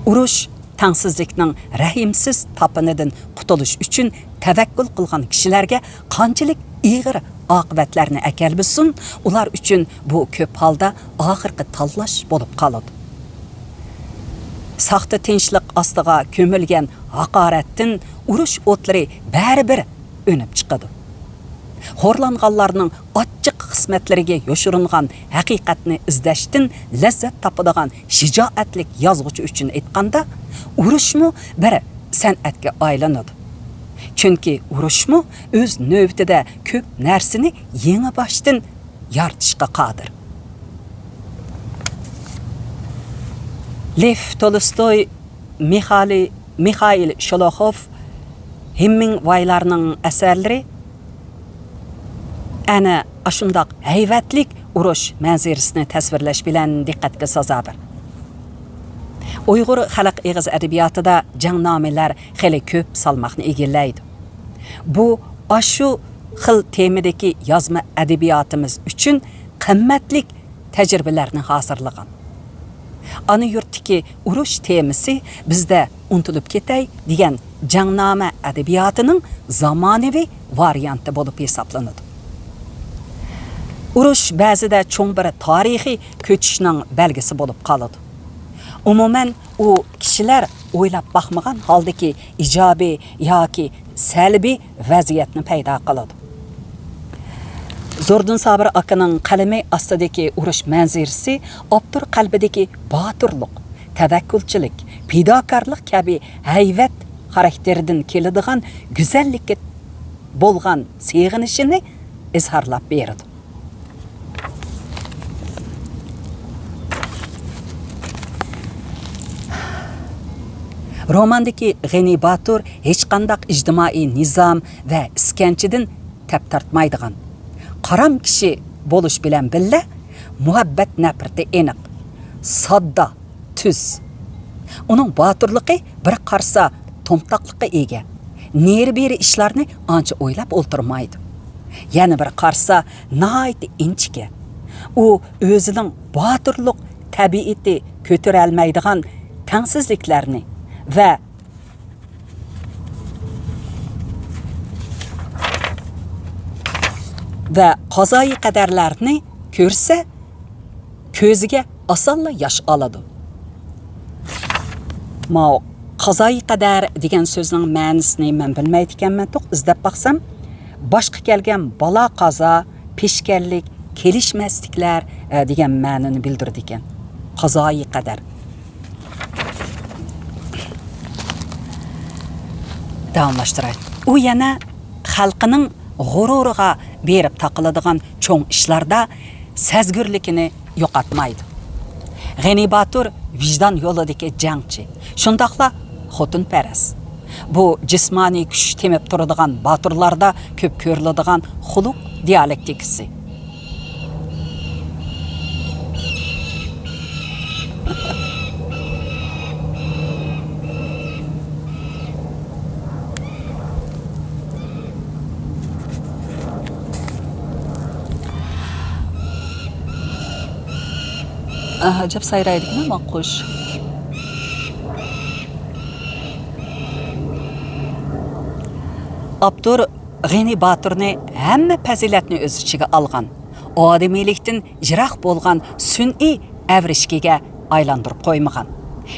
ئۇرۇش تەڭسىزلىكنىڭ رەھىمسىز تاپىنىدىن قۇتۇلۇش ئۈچۈن تەۋەككۈل قىلغان كىشىلەرگە قانچىلىك ئېغىر ئاقىۋەتلەرنى ئەكەلمىسۇن، ئۇلار ئۈچۈن بۇ كۆپ ھالدا ئاخىرقى تاللاش بولۇپ قالىدۇ. ساختا تىنچلىق ئاستىغا كۆمۈلگەن ھاقارەتتىن ئۇرۇش ئوتلىرى بەرىبىر ئۈنۈپ چىقىدۇ. خورلانغانلارنىڭ ئاچچىق قىسمەتلىرىگە يوشۇرۇنغان ھەقىقەتنى ئىزدەشتىن لەززەت تاپىدىغان شىجائەتلىك يازغۇچى ئۈچۈن ئېيتقاندا، ئۇرۇشمۇ بىر سەنئەتكە ئايلىنىدۇ. چۈنكى ئۇرۇشمۇ ئۆز نۆۋىتىدە كۆپ نەرسىنى يېڭىباشتىن يارىتىشقا قادىر. لېف تولستوي، مىخالى-، مىخائىل شولوخوف، ھېممىڭۋايلارنىڭ ئەسەرلىرى ئەنە ئاشۇنداق ھەيۋەتلىك ئۇرۇش مەنزىرىسىنى تەسۋىرلەش بىلەن دىققەتكە سازادۇر. ئۇيغۇر خەلق ئېغىز ئەدەبىياتىدا جەڭنامىلەر خېلى كۆپ سالماقنى ئىگىلەيدۇ. بۇ ئاشۇ خىل تېمىدىكى يازما ئەدەبىياتىمىز ئۈچۈن قىممەتلىك تەجرىبىلەرنى ھازىرلىغان. ئانا يۇرتتىكى ئۇرۇش تېمىسى بىزدە ئۇنتۇلۇپ كېتەي دېگەن جەڭنامە ئەدەبىياتىنىڭ زامانىۋى ۋارىيانتى بولۇپ ھېسابلىنىدۇ. ئۇرۇش بەزىدە چوڭ بىر تارىخىي كۆچۈشنىڭ بەلگىسى بولۇپ قالىدۇ. ئومۇمەن، ئۇ كىشىلەر ئويلاپ باقمىغان ھالدىكى ئىجابىي ياكى سەلبىي ۋەزىيەتنى پەيدا قىلىدۇ. زوردۇن سابىر ئاكىنىڭ قەلىمى ئاستىدىكى ئۇرۇش مەنزىرىسى ئاپتور قەلبىدىكى باتۇرلۇق، تەۋەككۈلچىلىك، پىداكارلىق كەبى ھەيۋەت خاراكتېرىدىن كېلىدىغان گۈزەللىككە بولغان سېغىنىشىنى ئىزھارلاپ بېرىدۇ. روماندىكى غېنى باتۇر ھېچقانداق ئىجتىمائىي نىزام ۋە ئىسكەنجىدىن تەپ تارتمايدىغان، قارام كىشى بولۇش بىلەن بىللە، مۇھەببەت نەپرىتى ئېنىق، ساددا، تۈز. ئۇنىڭ باتۇرلۇقى بىر قارىسا تومتاقلىققا ئىگە. نېرى-بېرى ئىشلارنى ئانچە ئويلاپ ئولتۇرمايدۇ. يەنە بىر قارىسا ناھايىتى ئىنچىكە. ئۇ ئۆزىنىڭ باتۇرلۇق تەبىئىتى كۆتۈرەلمەيدىغان تەڭسىزلىكلەرنى ۋە ۋە قازايى قەدەرلەرنى كۆرسە، كۆزىگە ئاسانلا ياش ئالىدۇ. ماۋۇ قازايى قەدەر دېگەن سۆزنىڭ مەنىسىنى مەن بىلمەيدىكەنمەن، توق ئىزدەپ باقسام، باشقا كەلگەن بالا-قازا، پېشكەللىك، كېلىشمەسلىكلەر، ئە، دېگەن مەنىنى بىلدۈرىدىكەن. قازايى قەدەر. داۋاملاشتۇراي. ئۇ يەنە خەلقىنىڭ غۇرۇرىغا بېرىپ تاقىلىدىغان چوڭ ئىشلاردا سەزگۈرلۈكىنى يوقاتمايدۇ. غېنى باتۇر ۋىجدان يولىدىكى جەڭچى، شۇنداقلا خوتۇنپەرەس. بۇ جىسمانىي كۈچ تېمىپ تۇرىدىغان باتۇرلاردا كۆپ كۆرۈلىدىغان خۇلق دىيالېكتىكىسى. ئاھ، ئەجەب سايرايدىكەن ما قۇش. ئاپتور غېنى باتۇرنى ھەممە پەزىلەتنى ئۆز ئىچىگە ئالغان، ئادىمىيلىكتىن يىراق بولغان سۈنئىي ئەۋرىشكىگە ئايلاندۇرۇپ قويمىغان.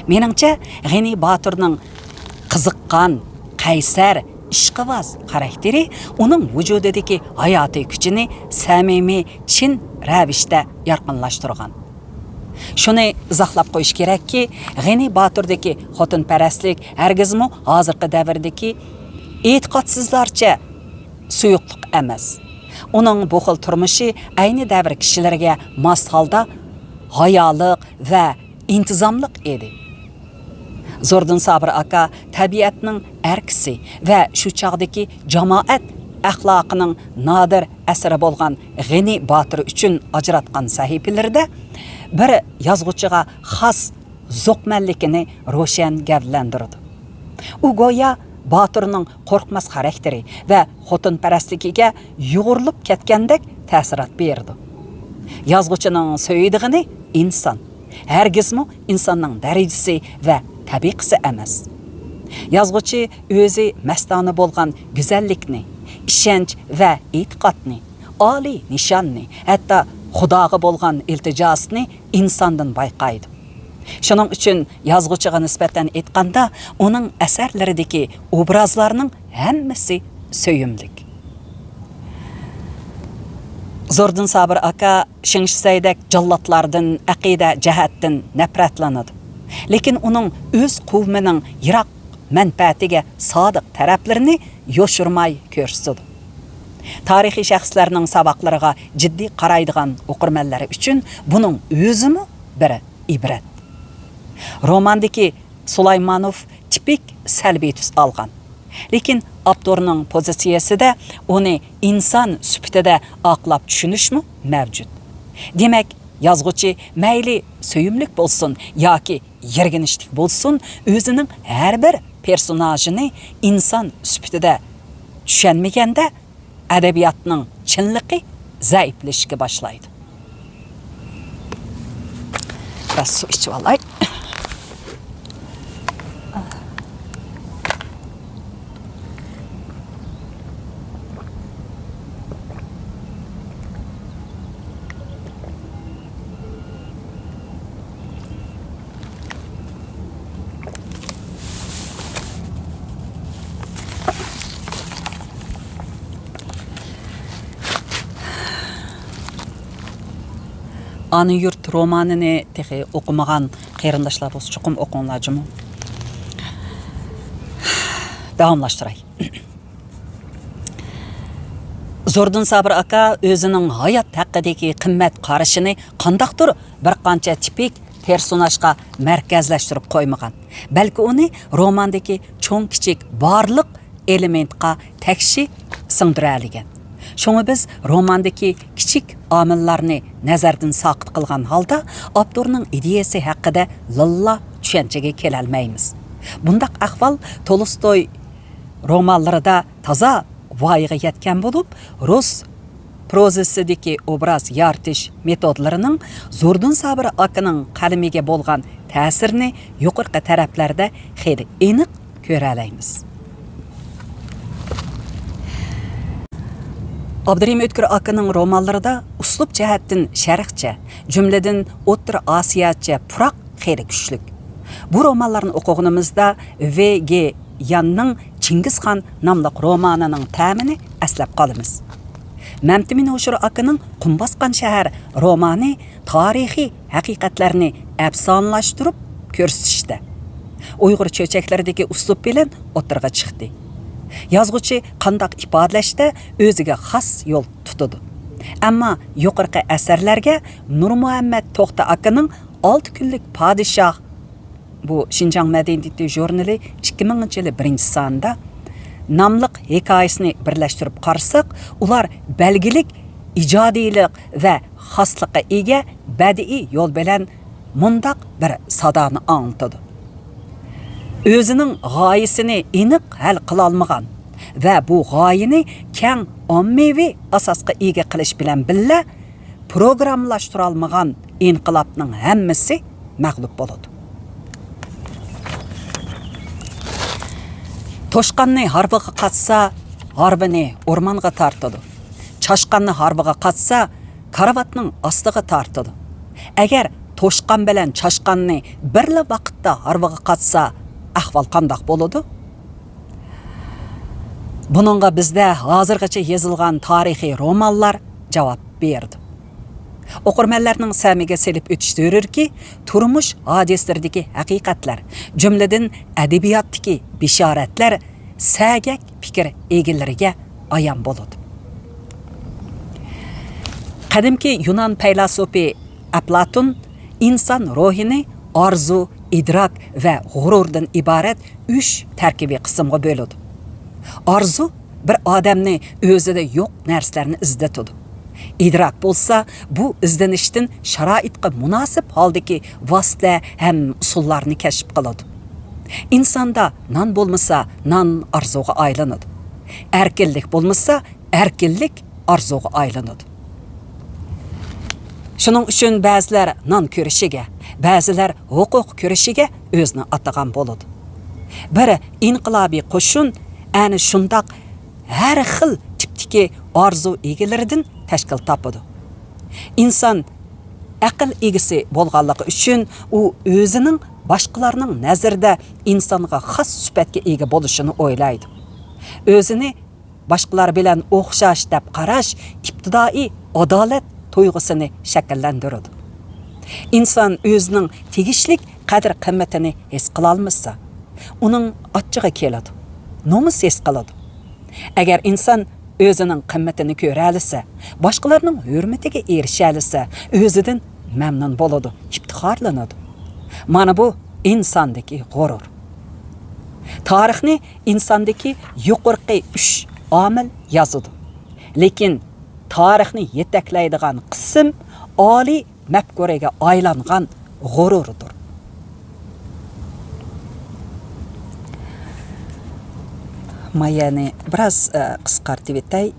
مېنىڭچە، غېنى باتۇرنىڭ قىزىققان، قەيسەر، ئىشقىۋاز خاراكتېرى ئۇنىڭ ۋۇجۇدىدىكى ھاياتىي كۈچىنى سەمىمىي، چىن رەۋىشتە يارقىنلاشتۇرغان. شۇنى ئىزاھلاپ قويۇش كېرەككى، غېنى باتۇردىكى خوتۇنپەرەسلىك ھەرگىزمۇ ھازىرقى دەۋردىكى ئېتىقادسىزلارچە سۇيۇقلۇق ئەمەس. ئۇنىڭ بۇ خىل تۇرمۇشى ئەينى دەۋر كىشىلىرىگە ماس ھالدا ھايالىق ۋە ئىنتىزاملىق ئىدى. زوردۇن سابىر ئاكا تەبىئەتنىڭ ئەركىسى ۋە شۇ چاغدىكى جامائەت ئەخلاقىنىڭ نادىر ئەسىرى بولغان غېنى باتۇر ئۈچۈن ئاجراتقان سەھىپىلىرىدە بىر يازغۇچىغا خاس زوقمەنلىكىنى روشەن گەۋدىلەندۈرىدۇ. ئۇ گويا باتۇرنىڭ قورقماس خاراكتېرى ۋە خوتۇنپەرەسلىكىگە يۇغۇرۇلۇپ كەتكەندەك تەسىرات بېرىدۇ. يازغۇچىنىڭ سۆيىدىغىنى ئىنسان، ھەرگىزمۇ ئىنساننىڭ دەرىجىسى ۋە تەبىقىسى ئەمەس. يازغۇچى ئۆزى مەستانە بولغان گۈزەللىكنى، ئىشەنچ ۋە ئېتىقادنى، ئالىي نىشاننى، ھەتتا خۇداغا بولغان ئىلتىجاسىنى ئىنساندىن بايقايدۇ. شۇنىڭ ئۈچۈن يازغۇچىغا نىسبەتەن ئېيتقاندا، ئۇنىڭ ئەسەرلىرىدىكى ئوبرازلارنىڭ ھەممىسى سۆيۈملۈك. زوردۇن سابىر ئاكا شېڭشىسەيدەك جاللاتلاردىن ئەقىدە جەھەتتىن نەپرەتلىنىدۇ. لېكىن ئۇنىڭ ئۆز قوۋمىنىڭ يىراق مەنپەئەتىگە سادىق تەرەپلىرىنى يوشۇرماي كۆرسىتىدۇ. تارىخىي شەخسلەرنىڭ ساۋاقلىرىغا جىددىي قارايدىغان ئوقۇرمەنلەر ئۈچۈن بۇنىڭ ئۆزىمۇ بىر ئىبرەت. روماندىكى سۇلايمانوف تىپىك سەلبىي تۈس ئالغان. لېكىن ئاپتورنىڭ پوزىتسىيەسىدە ئۇنى ئىنسان سۈپىتىدە ئاقلاپ چۈشىنىشمۇ مەۋجۇت. دېمەك، يازغۇچى مەيلى سۆيۈملۈك بولسۇن ياكى يىرگىنچلىك بولسۇن، ئۆزىنىڭ ھەر بىر پېرسوناژىنى ئىنسان سۈپىتىدە چۈشەنمىگەندە، ئەدەبىياتنىڭ چىنلىقى زەئىپلىشىشكە باشلايدۇ. بىراز سۇ ئىچىۋالاي. ئانا يۇرت رومانىنى تېخى ئوقۇمىغان قېرىنداشلار بولسا، چوقۇم ئوقۇڭلار جۇمۇ. داۋاملاشتۇراي. زوردۇن سابىر ئاكا ئۆزىنىڭ ھايات ھەققىدىكى قىممەت قارىشىنى قانداقتۇر بىر قانچە تىپىك پېرسوناژغا مەركەزلەشتۈرۈپ قويمىغان، بەلكى ئۇنى روماندىكى چوڭ-كىچىك بارلىق ئېلېمېنتقا تەكشى سىڭدۈرەلىگەن. شۇڭا بىز روماندىكى كىچىك ئامىللارنى نەزەردىن ساقىت قىلغان ھالدا ئاپتورنىڭ ئىدىيەسى ھەققىدە لىللا چۈشەنچىگە كېلەلمەيمىز. بۇنداق ئەھۋال تولستوي رومانلىرىدا تازا ۋايىغا يەتكەن بولۇپ، رۇس پروزىسىدىكى ئوبراز يارىتىش مېتودلىرىنىڭ زوردۇن سابىر ئاكىنىڭ قەلىمىگە بولغان تەسىرىنى يۇقىرىقى تەرەپلەردە خېلى ئېنىق كۆرەلەيمىز. ئابدۇرېھىم ئۆتكۈر ئاكىنىڭ رومانلىرىدا ئۇسلۇب جەھەتتىن شەرقچە، جۈملىدىن ئوتتۇرا ئاسىياچە پۇراق خېلى كۈچلۈك. بۇ رومانلارنى ئوقۇغىنىمىزدا ۋ. گ. ياننىڭ چىڭگىزخان ناملىق رومانىنىڭ تەمىنى ئەسلەپ قالىمىز. مەمتىمىن ھوشۇر ئاكىنىڭ قۇم باسقان شەھەر رومانى تارىخىي ھەقىقەتلەرنى ئەپسانىلاشتۇرۇپ كۆرسىتىشتە، ئۇيغۇر چۆچەكلىرىدىكى ئۇسلۇب بىلەن ئوتتۇرىغا چىقتى. يازغۇچى قانداق ئىپادىلەشتە ئۆزىگە خاس يول تۇتىدۇ. ئەمما يۇقىرىقى ئەسەرلەرگە نۇرمۇھەممەت توختى ئاكىنىڭ ئالتە كۈنلۈك پادىشاھ، بۇ شىنجاڭ مەدەنىيىتى ژۇرنىلى ئىككى مىڭىنچى يىلى بىرىنچى سانىدا ناملىق ھېكايىسىنى بىرلەشتۈرۈپ قارىساق، ئۇلار بەلگىلىك ئىجادىيلىق ۋە خاسلىققا ئىگە بەدىئىي يول بىلەن مۇنداق بىر سادانى ئاڭلىتىدۇ. ئۆزىنىڭ غايىسىنى ئېنىق ھەل قىلالمىغان ۋە بۇ غايىنى كەڭ ئاممىۋى ئاساسقا ئىگە قىلىش بىلەن بىللە، پروگراممىلاشتۇرالمىغان ئىنقىلابنىڭ ھەممىسى مەغلۇپ بولىدۇ. توشقاننى ھارۋىغا قاتسا، ھارۋىنى ئورمانغا تارتىدۇ. چاشقاننى ھارۋىغا قاتسا، كارىۋاتنىڭ ئاستىغا تارتىدۇ. ئەگەر توشقان بىلەن چاشقاننى بىرلا ۋاقىتتا ھارۋىغا قاتسا، ئەھۋال قانداق بولىدۇ؟ بۇنىڭغا بىزدە ھازىرغىچە يېزىلغان تارىخىي رومانلار جاۋاب بېرىدۇ. ئوقۇرمەنلەرنىڭ سەمىگە سېلىپ ئۆتۈش زۆرۈركى، تۇرمۇش ھادىسىلىرىدىكى ھەقىقەتلەر، جۈملىدىن ئەدەبىياتتىكى بېشارەتلەر سەگەك پىكىر ئىگىلىرىگە ئايان بولىدۇ. قەدىمكى يۇنان پەيلاسوپى ئەپلاتون ئىنسان روھىنى ئارزۇ، ئىدراك ۋە غۇرۇردىن ئىبارەت ئۈچ تەركىبىي قىسىمغا بۆلىدۇ. ئارزۇ بىر ئادەمنى ئۆزىدە يوق نەرسىلەرنى ئىزدىتىدۇ. ئىدراك بولسا، بۇ ئىزدىنىشتىن شارائىتقا مۇناسىپ ھالدىكى ۋاسىتە ھەم ئۇسۇللارنى كەشىپ قىلىدۇ. ئىنساندا نان بولمىسا، نان ئارزۇغا ئايلىنىدۇ. ئەركىنلىك بولمىسا، ئەركىنلىك ئارزۇغا ئايلىنىدۇ. شۇنىڭ ئۈچۈن بەزىلەر نان كۈرىشىگە، بەزىلەر ھوقۇق كۈرىشىگە ئۆزىنى ئاتىغان بولىدۇ. بىر ئىنقىلابىي قوشۇن ئەنە شۇنداق ھەر خىل تىپتىكى ئارزۇ ئىگىلىرىدىن تەشكىل تاپىدۇ. ئىنسان ئەقىل ئىگىسى بولغانلىقى ئۈچۈن ئۇ ئۆزىنىڭ باشقىلارنىڭ نەزىرىدە ئىنسانغا خاس سۈپەتكە ئىگە بولۇشىنى ئويلايدۇ. ئۆزىنى باشقىلار بىلەن ئوخشاش دەپ قاراش ئىپتىدائىي ئادالەت تۇيغۇسىنى شەكىللەندۈرىدۇ. ئىنسان ئۆزىنىڭ تېگىشلىك قەدىر-قىممىتىنى ھېس قىلالمىسا، ئۇنىڭ ئاچچىقى كېلىدۇ، نومۇس ھېس قىلىدۇ. ئەگەر ئىنسان ئۆزىنىڭ قىممىتىنى كۆرەلىسە، باشقىلارنىڭ ھۆرمىتىگە ئېرىشەلىسە، ئۆزىدىن مەمنۇن بولىدۇ، ئىپتىخارلىنىدۇ. مانا بۇ ئىنساندىكى غۇرۇر. تارىخنى ئىنساندىكى يۇقىرىقى ئۈچ ئامىل يازىدۇ. لېكىن تارىخنى يېتەكلەيدىغان قىسىم ئالىي مەپكۇرىگە ئايلانغان غۇرۇردۇر. مايەنى بىراز، ئە، قىسقارتىۋېتەي.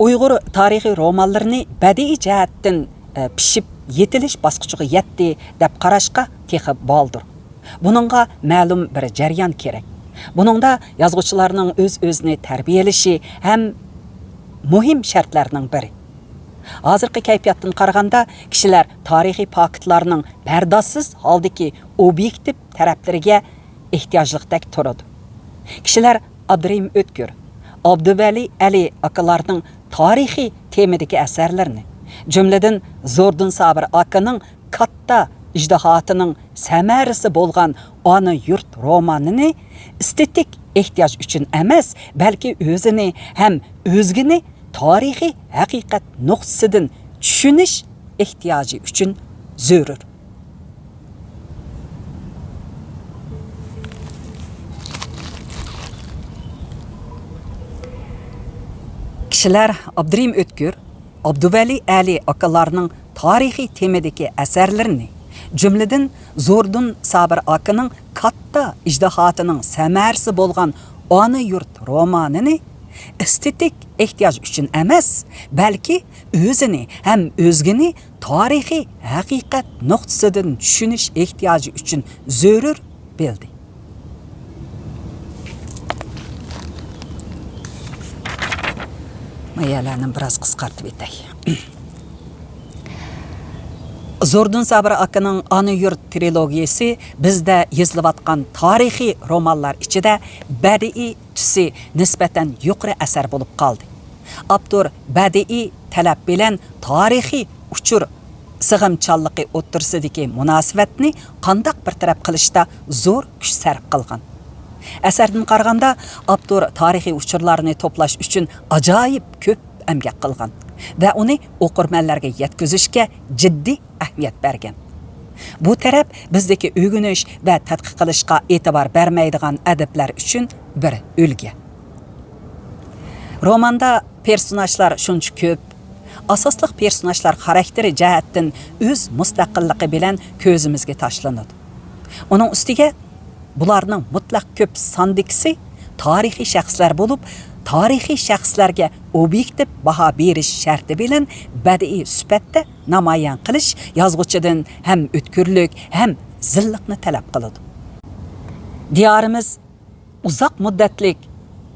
ئۇيغۇر تارىخىي رومانلىرىنى بەدىئىي جەھەتتىن، ئە، پىشىپ يېتىلىش باسقۇچىغا يەتتى دەپ قاراشقا تېخى بالدۇر. بۇنىڭغا مەلۇم بىر جەريان كېرەك. بۇنىڭدا يازغۇچىلارنىڭ ئۆز-ئۆزىنى تەربىيەلىشى ھەم مۇھىم شەرتلەرنىڭ بىرى. ھازىرقى كەيپىياتتىن قارىغاندا، كىشىلەر تارىخىي پاكىتلارنىڭ پەردازسىز ھالدىكى ئوبيېكتىپ تەرەپلىرىگە ئېھتىياجلىقتەك تۇرىدۇ. كىشىلەر ئابدۇرېھىم ئۆتكۈر، ئابدۇۋەلى ئەلى ئاكىلارنىڭ تارىخىي تېمىدىكى ئەسەرلىرىنى، جۈملىدىن زوردۇن سابىر ئاكىنىڭ كاتتا ئىجتىھاتىنىڭ سەمەرىسى بولغان ئانا يۇرت رومانىنى ئېستېتىك ئېھتىياج ئۈچۈن ئەمەس، بەلكى ئۆزىنى ھەم ئۆزگىنى تارىخىي ھەقىقەت نۇقتىسىدىن چۈشىنىش ئېھتىياجى ئۈچۈن زۆرۈر. كىشىلەر ئابدۇرېھىم ئۆتكۈر، ئابدۇۋەلى ئەلى ئاكىلارنىڭ تارىخىي تېمىدىكى ئەسەرلىرىنى، جۈملىدىن زوردۇن سابىر ئاكىنىڭ كاتتا ئىجتىھاتىنىڭ سەمەرىسى بولغان ئانا يۇرت رومانىنى ئېستېتىك ئېھتىياج ئۈچۈن ئەمەس، بەلكى ئۆزىنى ھەم ئۆزگىنى تارىخىي ھەقىقەت نۇقتىسىدىن چۈشىنىش ئېھتىياجى ئۈچۈن زۆرۈر بىلدى. مايەلەرنى بىراز قىسقارتىپ ئۆتەي. زوردۇن سابىر ئاكىنىڭ ئانا يۇرت ترىلوگىيىسى بىزدە يېزىلىۋاتقان تارىخىي رومانلار ئىچىدە بەدىئىي تۈسى نىسبەتەن يۇقىرى ئەسەر بولۇپ قالدى. ئاپتور بەدىئىي تەلەپ بىلەن تارىخىي ئۇچۇر سىغىمچانلىقى ئوتتۇرىسىدىكى مۇناسىۋەتنى قانداق بىر تەرەپ قىلىشتا زور كۈچ سەرپ قىلغان. ئەسەردىن قارىغاندا، ئاپتور تارىخىي ئۇچۇرلارنى توپلاش ئۈچۈن ئاجايىپ كۆپ ئەمگەك قىلغان ۋە ئۇنى ئوقۇرمەنلەرگە يەتكۈزۈشكە جىددىي ئەھمىيەت بەرگەن. بۇ تەرەپ بىزدىكى ئۆگىنىش ۋە تەتقىق قىلىشقا ئېتىبار بەرمەيدىغان ئەدىبلەر ئۈچۈن بىر ئۈلگە. روماندا پېرسوناژلار شۇنچە كۆپ، ئاساسلىق پېرسوناژلار خاراكتېرى جەھەتتىن ئۆز مۇستەقىللىقى بىلەن كۆزىمىزگە تاشلىنىدۇ. ئۇنىڭ ئۈستىگە بۇلارنىڭ مۇتلەق كۆپ ساندىكىسى تارىخىي شەخسلەر بولۇپ، تارىخىي شەخسلەرگە ئوبيېكتىپ باھا بېرىش شەرتى بىلەن بەدىئىي سۈپەتتە نامايان قىلىش يازغۇچىدىن ھەم ئۆتكۈرلۈك، ھەم زىللىقنى تەلەپ قىلىدۇ. دىيارىمىز ئۇزاق مۇددەتلىك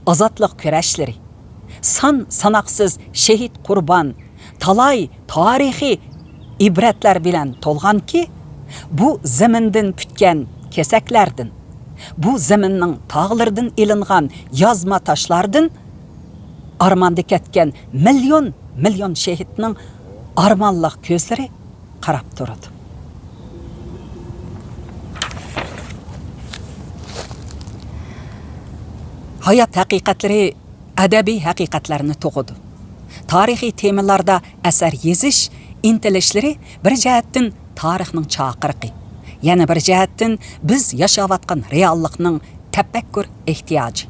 ئازادلىق كۈرەشلىرى، سان ساناقسىز شېھىت قۇربان، تالاي تارىخىي ئىبرەتلەر بىلەن تولغانكى، بۇ زېمىندىن پۈتكەن كېسەكلەردىن، بۇ زېمىننىڭ تاغلىرىدىن ئېلىنغان يازما تاشلاردىن ئارماندا كەتكەن مىليون مىليون شېھىتنىڭ ئارمانلىق كۆزلىرى قاراپ تۇرىدۇ. ھايات ھەقىقەتلىرى ئەدەبىي ھەقىقەتلەرنى تۇغىدۇ. تارىخىي تېمىلاردا ئەسەر يېزىش ئىنتىلىشلىرى بىر جەھەتتىن تارىخنىڭ چاقىرىقى، يەنە بىر جەھەتتىن بىز ياشاۋاتقان رېئاللىقنىڭ تەپەككۇر ئېھتىياجى.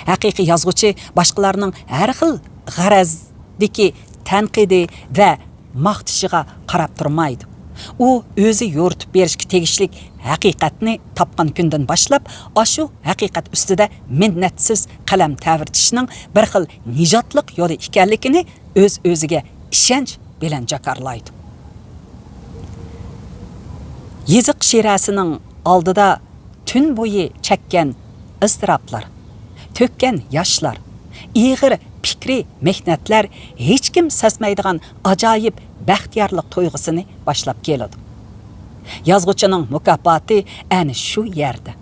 ھەقىقىي يازغۇچى باشقىلارنىڭ ھەر خىل غەرەزدىكى تەنقىدى ۋە ماختىشىغا قاراپ تۇرمايدۇ. ئۇ ئۆزى يورۇتۇپ بېرىشكە تېگىشلىك ھەقىقەتنى تاپقان كۈندىن باشلاپ، ئاشۇ ھەقىقەت ئۈستىدە مىننەتسىز قەلەم تەۋرىتىشنىڭ بىر خىل نىجاتلىق يولى ئىكەنلىكىنى ئۆز-ئۆزىگە ئىشەنچ بىلەن جاكارلايدۇ. يېزىق شىرەسىنىڭ ئالدىدا تۈن بويى چەككەن ئىزتىراپلار، تۆككەن ياشلار، ئېغىر پىكرىي مېھنەتلەر ھېچكىم سەزمەيدىغان ئاجايىپ بەختىيارلىق تۇيغۇسىنى باشلاپ كېلىدۇ. يازغۇچىنىڭ مۇكاپاتى ئەنە شۇ يەردە.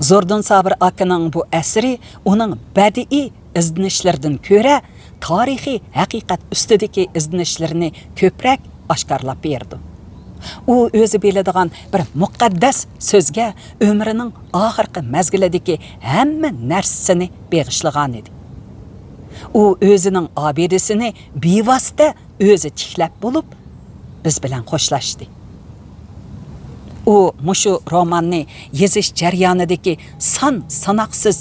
زوردۇن سابىر ئاكىنىڭ بۇ ئەسىرى ئۇنىڭ بەدىئىي ئىزدىنىشلىرىدىن كۆرە، تارىخىي ھەقىقەت ئۈستىدىكى ئىزدىنىشلىرىنى كۆپرەك ئاشكارىلاپ بېرىدۇ. ئۇ ئۆزى بىلىدىغان بىر مۇقەددەس سۆزگە ئۆمرىنىڭ ئاخىرقى مەزگىلىدىكى ھەممە نەرسىسىنى بېغىشلىغانىدى. ئۇ ئۆزىنىڭ ئابىدىسىنى بىۋاسىتە ئۆزى تىكلەپ بولۇپ، بىز بىلەن خوشلاشتى. ئۇ مۇشۇ روماننى يېزىش جەريانىدىكى سان-ساناقسىز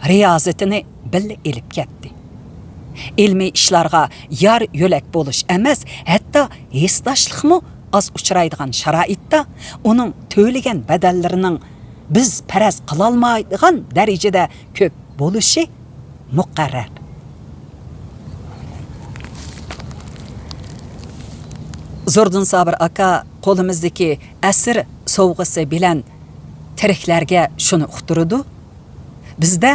رىيازىتىنى بىللە ئېلىپ كەتتى. ئىلمىي ئىشلارغا يار-يۆلەك بولۇش ئەمەس، ھەتتا ھېسداشلىقمۇ ئاز ئۇچرايدىغان شارائىتتا ئۇنىڭ تۆلىگەن بەدەللىرىنىڭ بىز پەرەز قىلالمايدىغان دەرىجىدە كۆپ بولۇشى مۇقەررەر. زوردۇن سابىر ئاكا قولىمىزدىكى ئەسىر سوۋغىسى بىلەن تىرىكلەرگە شۇنى ئۇقتۇرىدۇ، بىزدە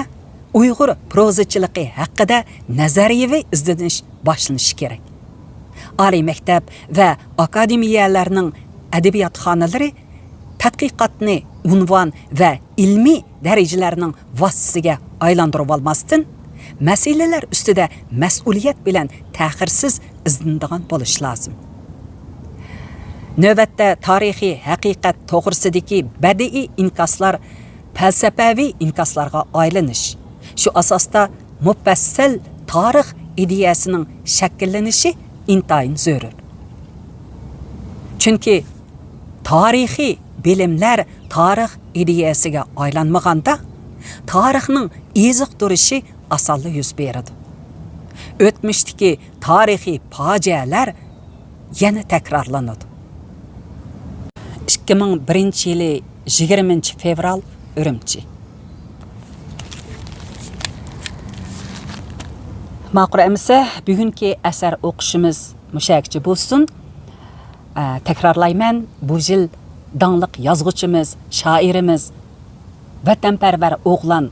ئۇيغۇر پروزىچىلىقى ھەققىدە نەزەرىيىۋى ئىزدىنىش باشلىنىشى كېرەك. ئالىي مەكتەپ ۋە ئاكادېمىيەلەرنىڭ ئەدەبىياتخانىلىرى تەتقىقاتنى ئۇنۋان ۋە ئىلمىي دەرىجىلەرنىڭ ۋاسىتىسىگە ئايلاندۇرۇۋالماستىن، مەسىلىلەر ئۈستىدە مەسئۇلىيەت بىلەن تەخىرسىز ئىزدىنىدىغان بولۇش لازىم. نۆۋەتتە تارىخىي ھەقىقەت توغرىسىدىكى بەدىئىي ئىنكاسلار پەلسەپەۋى ئىنكاسلارغا ئايلىنىش، شۇ ئاساستا مۇپەسسەل تارىخ ئىدىيەسىنىڭ شەكىللىنىشى ئىنتايىن زۆرۈر. چۈنكى تارىخىي بىلىملەر تارىخ ئىدىيەسىگە ئايلانمىغاندا، تارىخنىڭ ئېزىقتۇرۇشى ئاسانلا يۈز بېرىدۇ. ئۆتمۈشتىكى تارىخىي پاجىئەلەر يەنە تەكرارلىنىدۇ. ئىككى مىڭ بىرىنچى يىلى يىگىرمىنچى فېۋرال، ئۈرۈمچى. ماقۇل ئەمىسە، بۈگۈنكى ئەسەر ئوقۇشىمىز مۇشەگىچە بولسۇن. ئە، تەكرارلايمەن، بۇ يىل داڭلىق يازغۇچىمىز، شائىرىمىز، ۋەتەنپەرۋەر ئوغلان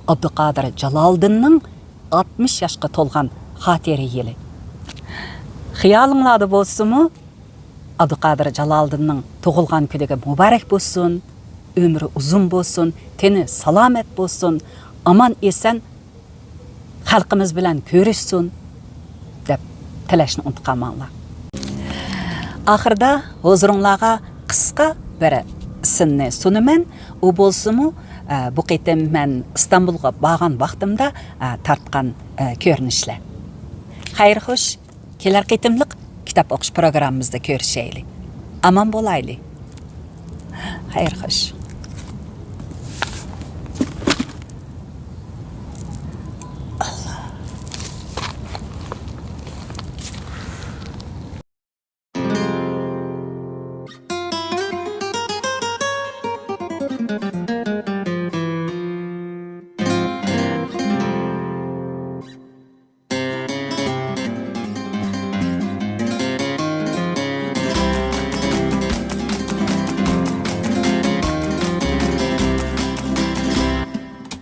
ئابدۇقادىر جالالىدىننىڭ ئاتمىش ياشقا تولغان خاتىرە يىلى. خىيالىڭلاردا بولسىمۇ، ئابدۇقادىر جالالىدىننىڭ تۇغۇلغان كۈنىگە مۇبارەك بولسۇن، ئۆمرى ئۇزۇن بولسۇن، تېنى سالامەت بولسۇن، ئامان ئېسەن خەلقىمىز بىلەن كۆرۈشسۇن دەپ تىلەشنى ئۇنتۇپ قالماڭلار. ئاخىرىدا ھۇزۇرۇڭلارغا قىسقا بىر سىننى سۇنىمەن. ئۇ بولسىمۇ، ئە، بۇ قېتىم مەن ئىستانبۇلغا بارغان ۋاقتىمدا، ئە، تارتقان، ئە، كۆرۈنۈشلەر. خەير خوش. كېلەر قېتىملىق كىتاب ئوقۇش پروگراممىمىزدا كۆرۈشەيلى. ئامان بولايلى. خەير خوش.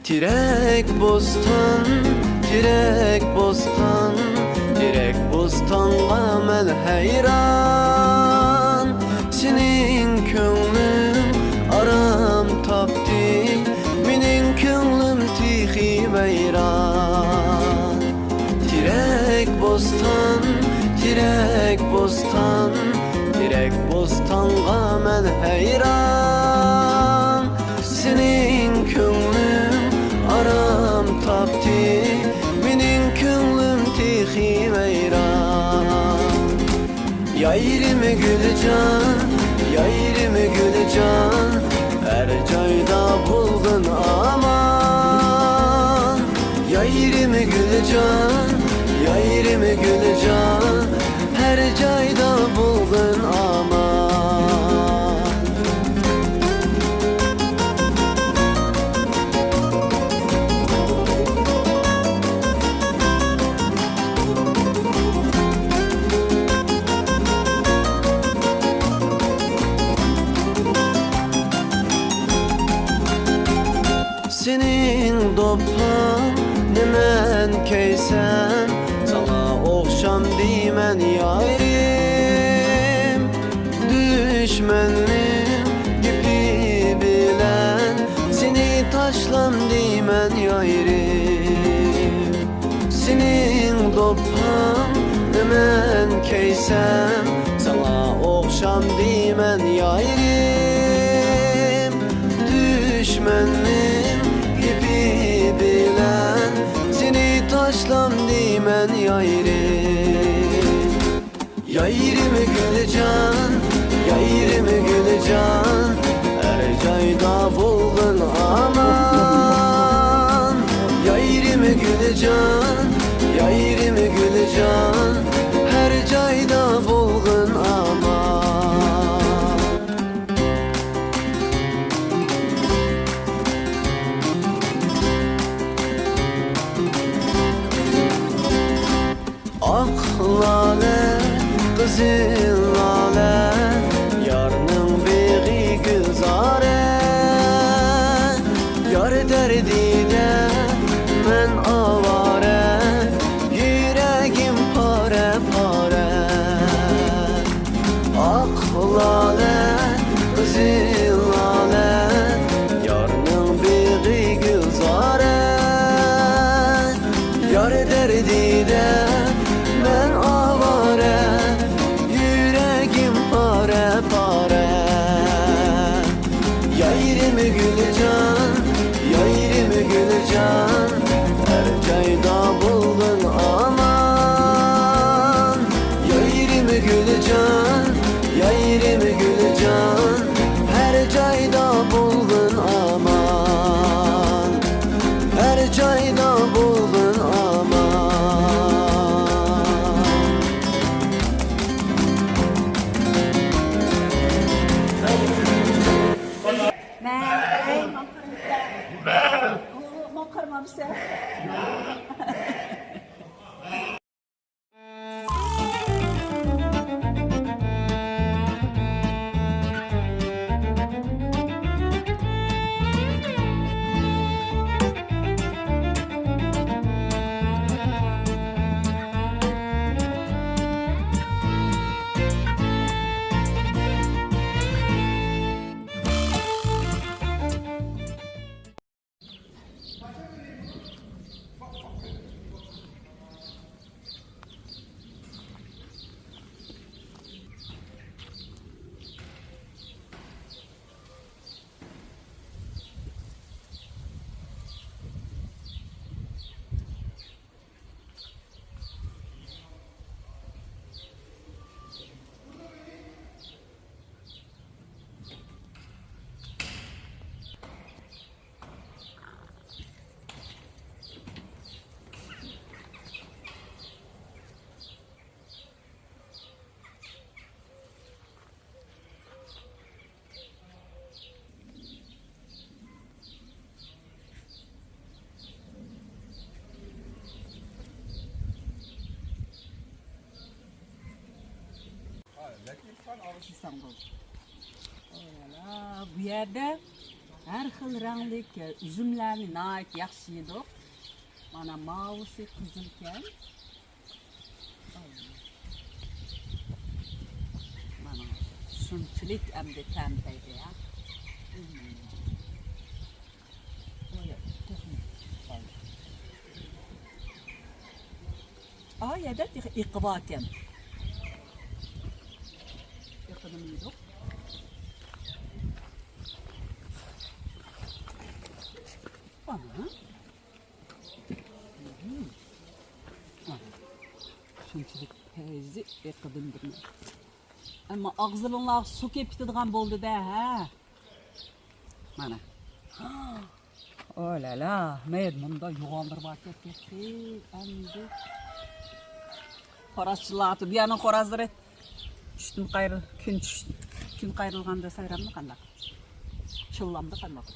تېرەك بوستان، تېرەك بوستان، تېرەك بوستانغا مەن ھەيران. سېنىڭ كۆڭلۈڭ ئارام تاپتى، مېنىڭ كۆڭلۈم تېخى ۋەيران. تېرەك بوستان، تېرەك بوستان، تېرەك بوستانغا مەن ھەيران. سېنىڭ كۆڭلۈڭ ئارام تاپتى، مېنىڭ كۆڭلۈم تېخى ۋەيران. يايرىمى گۈلجان، يايرىمى گۈلجان، جايدا بولغىن ئامان. سېنىڭ دوپپاڭنى مەن كىيسەم، ساڭا ئوخشام دېمەن يارىم. دۈشمەننىڭ گېپى بىلەن سېنى تاشلام دېمەن يارىم. سېنىڭ دوپپاڭنى مەن كىيسەم، ساڭا ئوخشام دېمەن يارىم. دۈشمەننىڭ گېپى بىلەن سېنى تاشلام دېمەن يارىم. يارىم گۈلجان، يارىم گۈلجان، ھەر جايدا بولغىن ئامان. يارىم گۈلجان، يارىم گۈلجان، ھەر جايدا بولغىن ئامان. ئاق لالە، قىزىل لالە، يارنىڭ بېغى گۈلزارە. يار دەردىدە مەن ئاۋارە، يۈرەگىم پارە-پارە. ئاق لالە، قىزىل لالە، يارنىڭ بېغى گۈلزارە. يار دەردىدە مەن ئاۋارە، يۈرەگىم پارە-پارە. يارىم گۈلجان، يارىم گۈلجان، ھەر جايدا بولغىن ئامان. يارىم گۈلجان، يارىم گۈلجان، ھەر جايدا بولغىن ئامان. ھەر جايدا بولغىن ئامان. مەن، ئەي، ماڭا قارىمامسەن؟ ماڭا قارىمامسەن؟ يېسەڭ بولدى. ئويلا، بۇ يەردە ھەر خىل رەڭلىك ئۈزۈملەرنى ناھايىتى ياخشى يېدۇق. مانا ماۋۇسى قىزىلكەن. مانا شۇنچىلىك ئەمدى تەم تەگدى يا. ئا، يەردە تېخى ئېقى باركەن. ئېقىنىمۇ يېدۇق. ئانا. ئانا. شۇنچىلىك پەيزى ئېقىدىن بىرنى. ئەمما ئاغزىلىڭلارغا سۇ كېلىپ كېتىدىغان بولدى-دە، ھە؟ مانا. ئو لا لا، مەيەت مۇندا يوغانلىرى بار كەتتى. ئەمدى خورازچىلار، بۇ يەرنىڭ خورازلىرى چۈشتىن قايرىل، كۈن چۈش، كۈن قايرىلغاندا سايرامدۇ قانداق؟ چىللامدۇ قانداق؟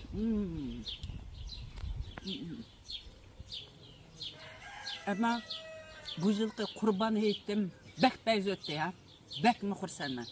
ئەمما بۇ يىلقى قۇربان ھېيتىم بەك پەيز ئۆتتى يا. بەكمۇ خۇرسەنمەن.